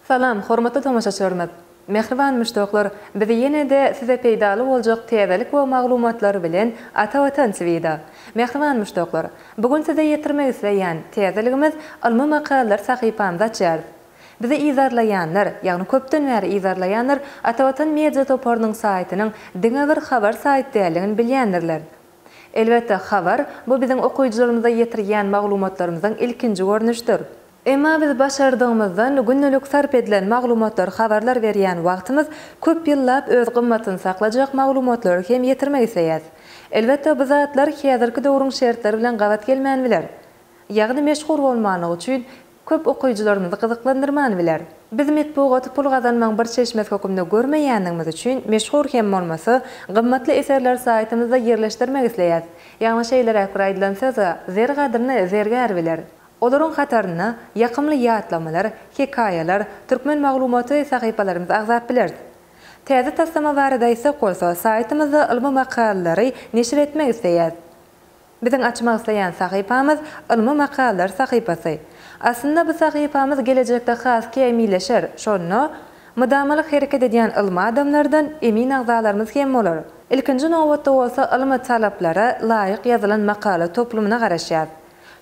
Salam, hormatly tomaşaçylarymyz! Mähriban muşdaklar, biz ýene-de size peýdaly boljak täzelik we maglumatlar bilen Ata Watan TV-da. Mähriban muşdaklar, bu gün size ýetirmek isleýän täzeligimiz ylmy makalalar sahypamyzy açýarys. Bizi yzarlaýanlar, ýagny köpden bäri yzarlaýanlar Ata Watan media toparynyň saýtynyň diňe bir habar saýt däldigini bilýändirler. Elbetde, habar, bu biziň okyjylarymyza ýetirýän maglumatlarymyzyň ilkinji görnüşidir. Emma biz başardygymyzdan gündelik sarp edilen maglumatlar habarlar berýän wagtymyz köp ýyllap öz gymmatyny saklajak maglumatlary hem ýetirmek isleýäs. Elbetde bu zatlar häzirki döwrüň şertleri bilen gabat gelmän biler. Ýagny meşhur bolmanlygy üçin köp okyjylarymyzy gyzyklandyrman biler. Biz metbugaty pul gazanmagyň bir çeşmesi hökümde görmeýändigimiz üçin meşhur hem bolmasa gymmatly eserleri saýtymyzda ýerleşdirmek isleýäs. Ýagny şeýleräk bir aýdylan söz-a Zer gadryny zergär biler. Olaryň hatarynda Ýakymly ýatlamalar, Hekaýalar, Türkmen maglumaty sahypalarymyzy agzap bileris. Täze taslama barada aýtsak bolsa, saýtymyzda ylmy makalalary neşir etmek isleýäs. Biziň açmak isleýän sahypamyz Ylmy makalalar sahypasy. Aslynda bu sahypamyz gelejekde has kämilleşer, şonda mydamalyk hereket edýän ylmy adamlardan emin agzalarymyz hem bolar. Ilkinji nobatda bolsa ylmy talaplara laýyk ýazylan makala toplumyna garaşýas.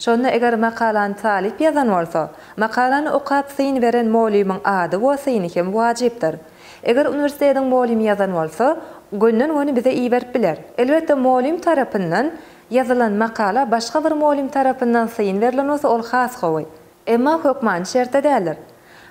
Şonda eger makalany talyp ýazan bolsa, makalany okap syn beren molymyň ady we syny hem wajypdyr. Eger uniwersitetiň molymy ýazan bolsa, gönden-göni bize iberip biler. Elbetde molym tarapyndan ýazylan makala başga bir molym tarapyndan syn berlen bolsa ol has gowy. Emma hökmany şertde däldir.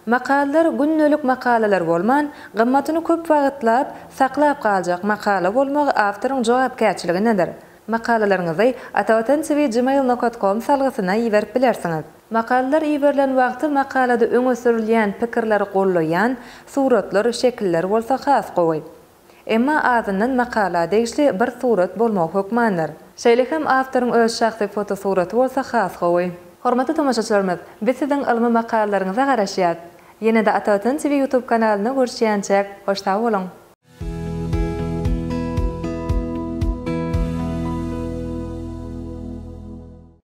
Makalalar gündelik makalalar bolman, gymmatyny köp wagtlap saklap galjak makala bolmagy awtoryň jogapkärçiligindedir. Makalalaryňyzy atawatantv gmail nokat kom salgysyna iberip bilersiňiz. Makalalar iberilen wagty makalada öňe sürülýän pikirleri gollaýan suratlar, şekiller bolsa has gowy. Emma azyndan makala degişli bir surat bolmagy hökmandyr. Şeýle hem awtoryň öz şahsy fotosuraty bolsa has gowy. Hormatly tomaşaçylarymyz, biz siziň ylmy makalalaryňyza garaşýas. Ýene-de Atavatan TV YouTube kanalynda görüşýänçäk, hoş sag boluň!